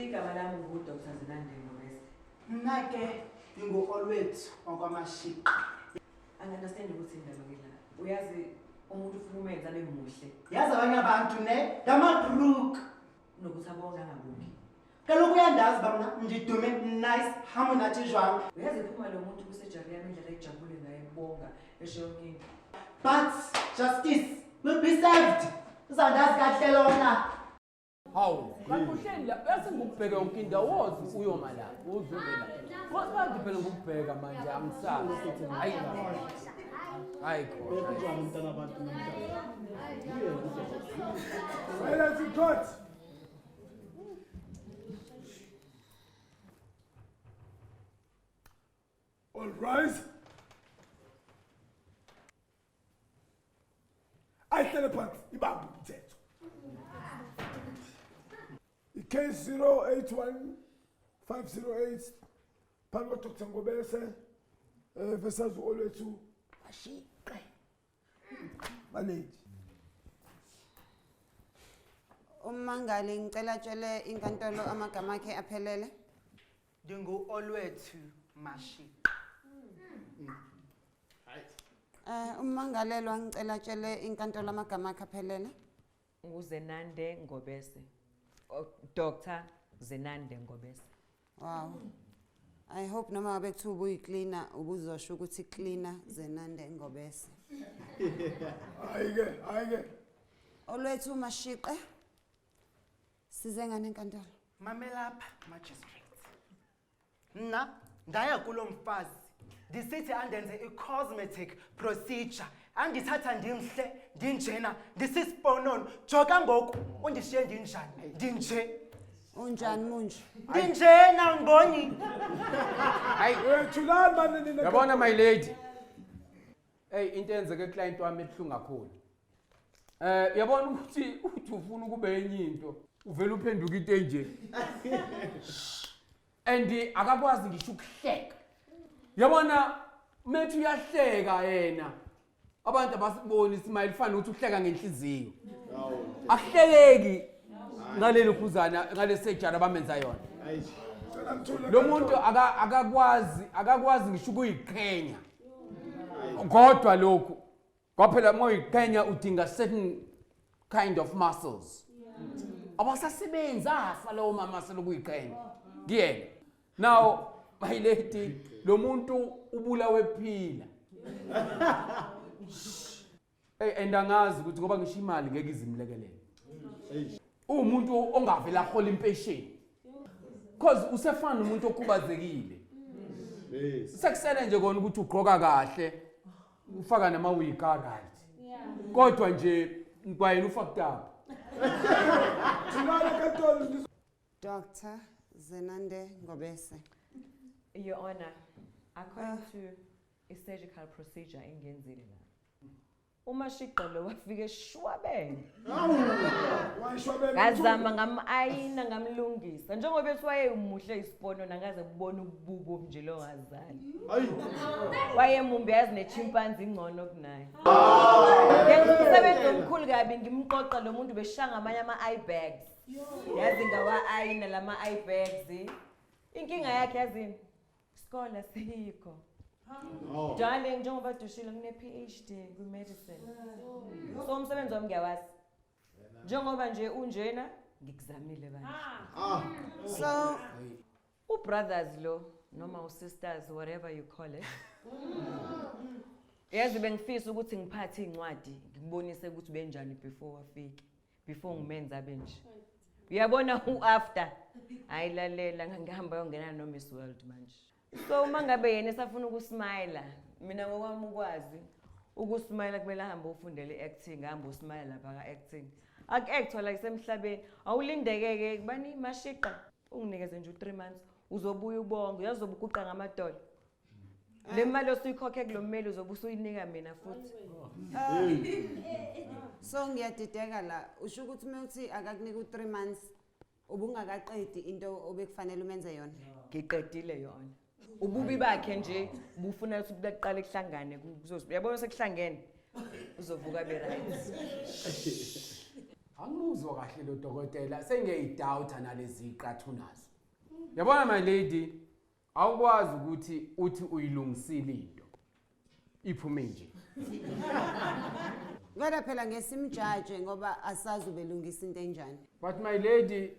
Igama lami ngu-Dr Zenande Ngobese. Mna ke ndingu-Olwethu wakwaMashiqa. Angi-understand ukuthi indaba ke la. Uyazi umuntu ufuna umenza abe muhle. Yazi abanye abantu ne ngama-crook. Kunokuthi abonge angabongi. Kaloku uyandazi uba mna ndidume nice hamonate jwang. Uyazi phuma lo muntu kusejari yami indlela ejabule ngayo ebonga esho yonke into. But justice will be served. Uzawundazi kakuhle lona. Hawu, kanti uhleli la bese ngikubheka yonke indawo wozi uyoma la, uzobe la. Kodwa manje phela ngikubheka manje angisazi. Hayi. Hayi khona. Kunjani mntana abantu namhlanje? Silence in court. All rise. Ayihlele phansi ibambe umthetho. I-case 081508 phambi kwa-Dr Ngobese versus u-Olwethu Mashiqe. Malady. Ummangali ngicela atshele inkantolo amagama akhe aphelele. Ndingu-Olwethu Mashiqa. Ummangalelwa ngicela atshele inkantolo amagama akhe aphelele. NguZenande Ngobese. Oh, Dr Zenande Ngobese. Wow. I hope noma ngabe kuthiwa ubuyi-cleaner ubuzosho ukuthi cleaner Zenande Ngobese. Hayi-ke, hayi-ke. Olwethu Mashiqe. Size ngane enkantolo. Mamelapha magistrate. Mna ndaya kulo mfazi ndisithi andenze i-cosmetic procedure andithatha ndimhle ndinjena ndisisiponono joka ngoku undishiye ndinjani ndinje. Unjani munje? Ndinjena undiboni. Hayi. Wethulani mani nina. Yabona my lady. Hey into eyenzeke client wami ebuhlungu kakhulu. Yabona ukuthi uthi ufuna ukube enye into uvela uphenduka into enje. And akakwazi ngisho ukuhleka. Yabona methu uyahleka yena. Abantu abasiboni ismile fana ukuthi uhleka ngenhliziyo. Akuhleleki ngaleli khuzana ngalesejana abamenza yona. Lo muntu akakwazi ngisho ukuyiqhenya. Kodwa lokhu kwaphela uma uyiqhenya udinga certain kind of muscles. Abasasebenzi afa lawo ma-muscle okuyiqhenya kuyena. Now my lady lo muntu ubulawe ephila. Hey and angazi ukuthi ngoba ngisho imali ngeke izimlekelele. Uwumuntu ongavela ahola impesheni. Because usefana umuntu okhubazekile. Sekusele nje kona ukuthi ugqoka kahle, ufaka nama wig right. Kodwa nje kwayena ufucked up. Thulani enkantolo ngizwe. Dr Zenande Ngobese. Your Honor, according to a surgical procedure engenzile la. UMashiqe lo wafike eshwabene. Wayeshwabene. Ngazama ngam-ayina ngamlungisa. Njengoba ethi wayemuhle isipono nangaze kubona ububo nje lo ngazali. Wayemumbi yazi nechimpanzee ingcono kunaye. Ngenza umsebenzi omkhulu kabi ngimqoqa lo muntu beshanga amanye ama-eye bags. Yazi ngawa-ayina lama eye bags. Inkinga yakhe yazini? Isikole sikho. Darling, njengoba dushile ngine PhD kwi-medicine. So umsebenzi wami ngiyawazi. Njengoba nje unjena ngikuzamile bandla. So u-brothers lo noma u-sisters whatever you call it. Yazi bengifisa ukuthi ngiphathe incwadi ngikubonise ukuthi benjani before wafike. Before ngimenza abe nje. Uyabona u-after. Hayi lalela ngihamba yongena no Miss World manje. So uma ngabe yena esafuna ukusmile, mina ngokwami ukwazi ukusmile kumele ahambe ufundele i-acting, ahambe usmile lapha ka-acting. Aku-actwa la isemhlabeni. Awulindeke-ke kubani Mashiqa unginikeze nje u-3 months uzobuya ubonge, uyazobe uguqa ngamadolo. Le mali osuyikhokhe kulo mmeli uzobe usuyinika mina futhi. So ngiyadideka la, usho ukuthi uma uthi akakunika u-3 months ubungakaqedi into obekufanele umenze yona? Ngiqedile yona. Ububi bakhe nje bufuna ukuthi kuqale kuhlangane kuzozi. Uyabona sekuhlangene uzovuka be right. Angimuzwa kahle lo dokotela, sengiyayidoubta nalezi ziqathu nazo. Yabona my lady, awukwazi ukuthi uthi uyilungisile into. Iphume nje. Kodwa phela ngesimjaje ngoba asazi ubelungisa into enjani. But my lady,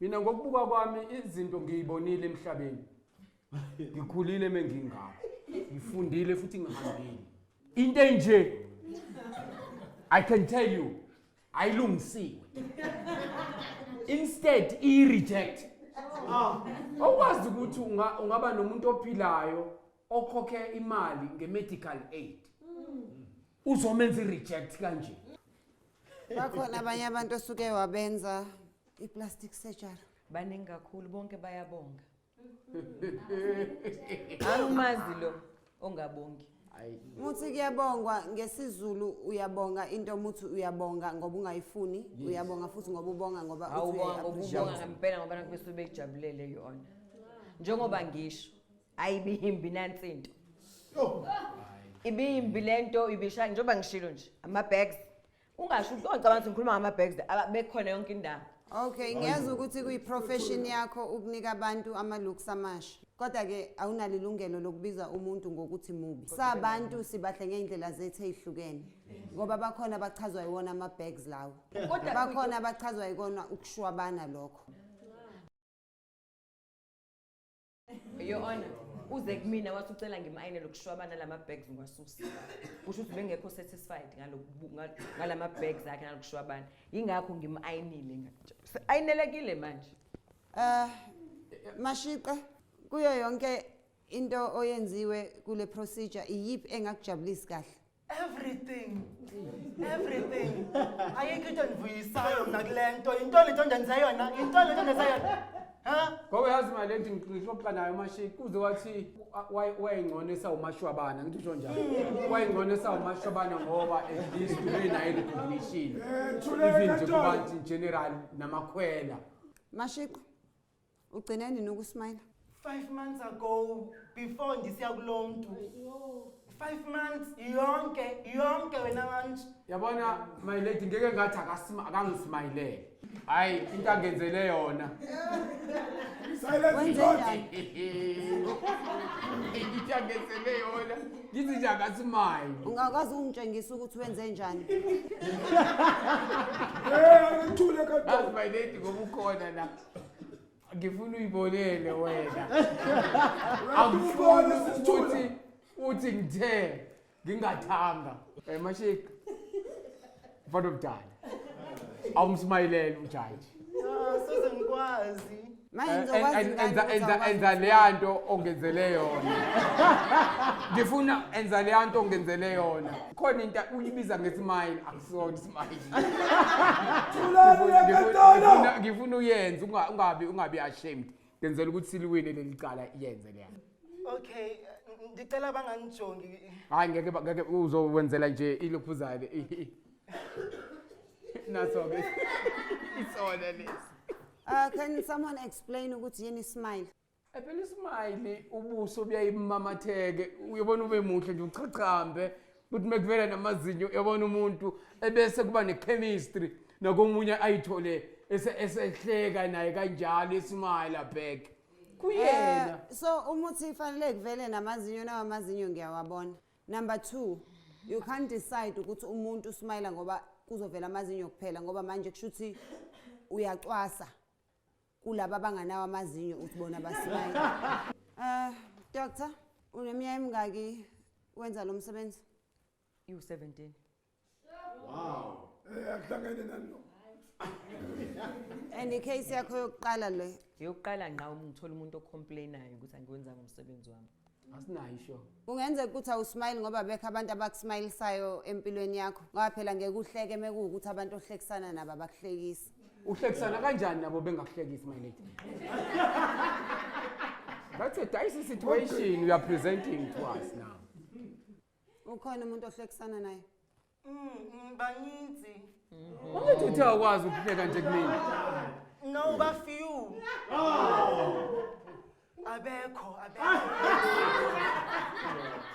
mina ngokubuka kwami izinto ngiyibonile emhlabeni. Ngikhulile mengingaka. Ngifundile futhi ngihambile. Into enje I can tell you ayilungisiwe. Instead i reject. Awukwazi ukuthi ungaba nomuntu ophilayo okhokhe imali nge-medical aid. Uzomenza i-reject kanje. Bakhona abanye abantu osuke wabenza i-plastic surgery. Baningi kakhulu, bonke bayabonga. Angimazi lo ongabongi. Muthi kuyabongwa ngesiZulu, uyabonga into muthi uyabonga ngoba ungayifuni, uyabonga futhi ngoba ubonga ngoba uthi Awubonga ngoba uyayi-appreciate. ubonga ngempela ngoba nakho bese bekujabulele yona. Njengoba ngisho, ayibihimbi nansi into. Ibimbi lento ibishaya njengoba ngishilo nje, ama-bags. Ungasho ungicabanga ukuthi ngikhuluma ngama-bags bekhona yonke indawo. Okay, ngiyazi ukuthi kuyi-profession yakho ukunika abantu ama-looks amasha. Kodwa-ke awunalo ilungelo lokubiza umuntu ngokuthi mubi. Sabantu sibahle ngey'ndlela zethu ey'hlukene. Ngoba bakhona abachazwa yiwona ama-bags lawo. Kodwa Bakhona abachazwa yikona ukushwabana lokho. Your Honor, uze kumina wathi ucela ngimayine lokushwabana lama bags ngiwasusa. Kusho ukuthi bengekho satisfied ngalama bags akhe nalokushwabana. Yingakho ngimayinile ngakutshela. Ayinelekile manje. Mashiqe, kuyo yonke into oyenziwe kule procedure iyiphi engakujabulisi kahle? Everything. Everything. Ayikho into endivuyisayo mna kule nto. Into le nto ndenze yona, into le nto ndenze yona. Ha? Ngoba yazi my lady, ngixoxa naye uMashiki kuze wathi wayengcono esawumashwabana, ngithi usho njalo. Wayengcono esawumashwabana ngoba at least ube nayo recognition. Thuleka, Even nje Ntolo. kubantu in general namakhwela. Mashiqe, ugcine nini ukusmayila? 5 months ago before ndisiya kulo mntu. 5 months yonke, yonke wena manje. Yabona my lady, ngeke ngathi akangismayilele. Hayi, into angenzele yona. Silence in Wenze court. njani? Into angenzele yona. Ngithi nje akasimayile. Ungakwazi ukungitshengisa ukuthi wenze njani? Angithule kanti. Yazi my lady, ngoba ukhona la. Ngifuna uyibonele wena. Uyabona Angifuni sisithule. ukuthi uthi ngithe ngingathanga. Mashik. Mfana omdala. Awumsmayilele ujaji. Ah, soze ngikwazi. Manje ngizokwazi ngani ukuthi awukwazi Enza leya nto ongenzele yona. Ngifuna enza leya nto ongenzele yona. Khona into uyibiza ngesmile, akusona ismile. Thulani enkantolo. Ngifuna uyenze ungabi ashamed. Ngenzela ukuthi siliwine leli cala, iyenze leya. Okay, ndicela bangangijongi. Hayi, ngeke uzowenzela nje ilokhuzane. Naso ke. Isona lesi. Can someone explain ukuthi yini smile? Phela ismile ubuso buyayimamatheke, uyabona ube muhle nje uchachambe, kuthi mekuvela namazinyo uyabona umuntu ebese kuba ne-chemistry nakomunye ayithole esehleka naye kanjalo esmile back kuyena. So umuthi fanele kuvele namazinyo, nawa amazinyo ngiyawabona. Number 2, you can't decide ukuthi umuntu usmile ngoba kuzovela amazinyo kuphela, ngoba manje kusho ukuthi uyacwasa kulaba abanganawo amazinyo uthi bona basmile. Doctor, uneminyaka emingaki wenza lo msebenzi? U17. Wow. Akuhlangene nani lo. And i-case yakho yokuqala le? Yokuqala ngqa uma ngithola umuntu ocomplainayo ukuthi angiwenzanga umsebenzi wami. Asinayo isho. Kungenzeka ukuthi awusmile ngoba bekho abantu abakusmilesayo empilweni yakho. Ngoba phela ngeke uhleke mekuwukuthi abantu ohlekisana nabo abakuhlekisi. Uhlekisana kanjani nabo bengakuhlekisi my lady? That's a dicey situation you are presenting to us now. Ukhona umuntu ohlekisana naye? Baninzi. Ungathi uthe awukwazi ukuhleka nje kumina. No, ba few. Abekho, abekho.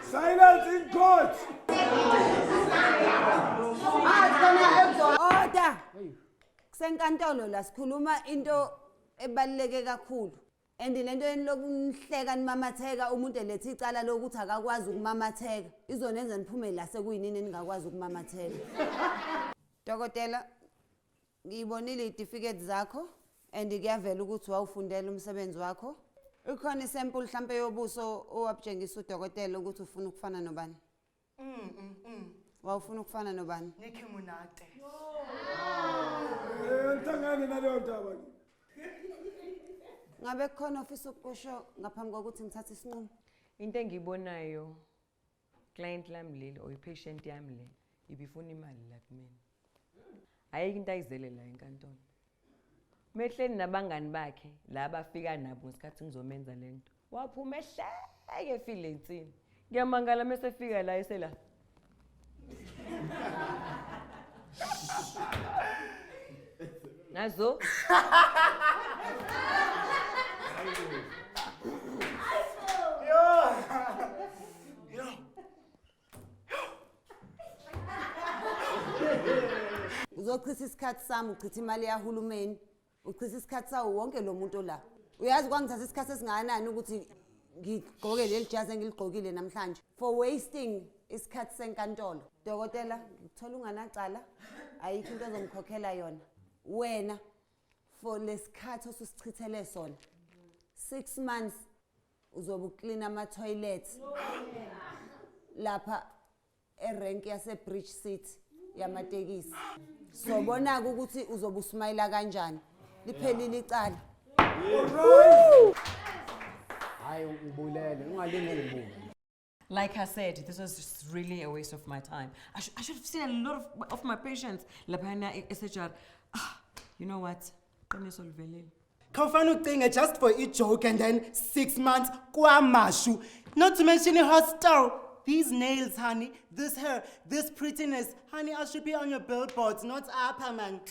Silence in court. Order. Kusenkantolo la, sikhuluma into ebaluleke kakhulu. And lento yeni lokunihleka nimamatheka, umuntu eletha icala lokuthi akakwazi ukumamatheka, izonenza niphume la sekuyinini ningakwazi ukumamatheka. Dokotela, ngiyibonile iy'tifiketi zakho and kuyavela ukuthi wawufundela umsebenzi wakho. Ikhona isample mhlampe yobuso owabutshengisa udokotela ukuthi ufuna ukufana nobani? Wawufuna ukufana nobani? Nicki Munate. Ngihlangane naleyo ndaba. Ngabe kukhona ofisa ukukusho ngaphambi kokuthi ngithathe isinqumo? Into engiyibonayo, client lami leli or i-patient yami le ibifuna imali la kumina. Ayikho into ayizele la enkantolo. Mehleni nabangani bakhe la bafika nabo ngesikhathi ngizomenza le nto, waphuma ehleke efile insini. Ngiyamangala mese efika la esela. Nazo. Yo. Yo. Uzochitha isikhathi sami, uchitha imali yahulumeni, uchitha isikhathi sawo wonke lo muntu la. Uyazi kwangithatha isikhathi esingakanani ukuthi ngigqoke leli jazi engiligqokile namhlanje, for wasting isikhathi senkantolo. Dokotela, ngikuthola unganacala, ayikho into ozongikhokhela yona wena for lesikhathi osusichithele sona. 6 months uzobe uklina ama-toilet lapha erenki yase-Bridge City yamatekisi. Sobona-ke ukuthi uzobe usmayila kanjani. Liphelile icala. Hayi, ubulele, ungalinge ungibuke. Like I said, this was just really a waste of my time. I should have seen a lot of my patients. Laphana e-SHR. Ah, you know what? Qiniso livelile. Khawufane ucinge, just for i-joke and then 6 months KwaMashu. Not to mention i-hostel. These nails, honey, this hair, this prettiness. Honey, I should be on your billboards, not apha, man.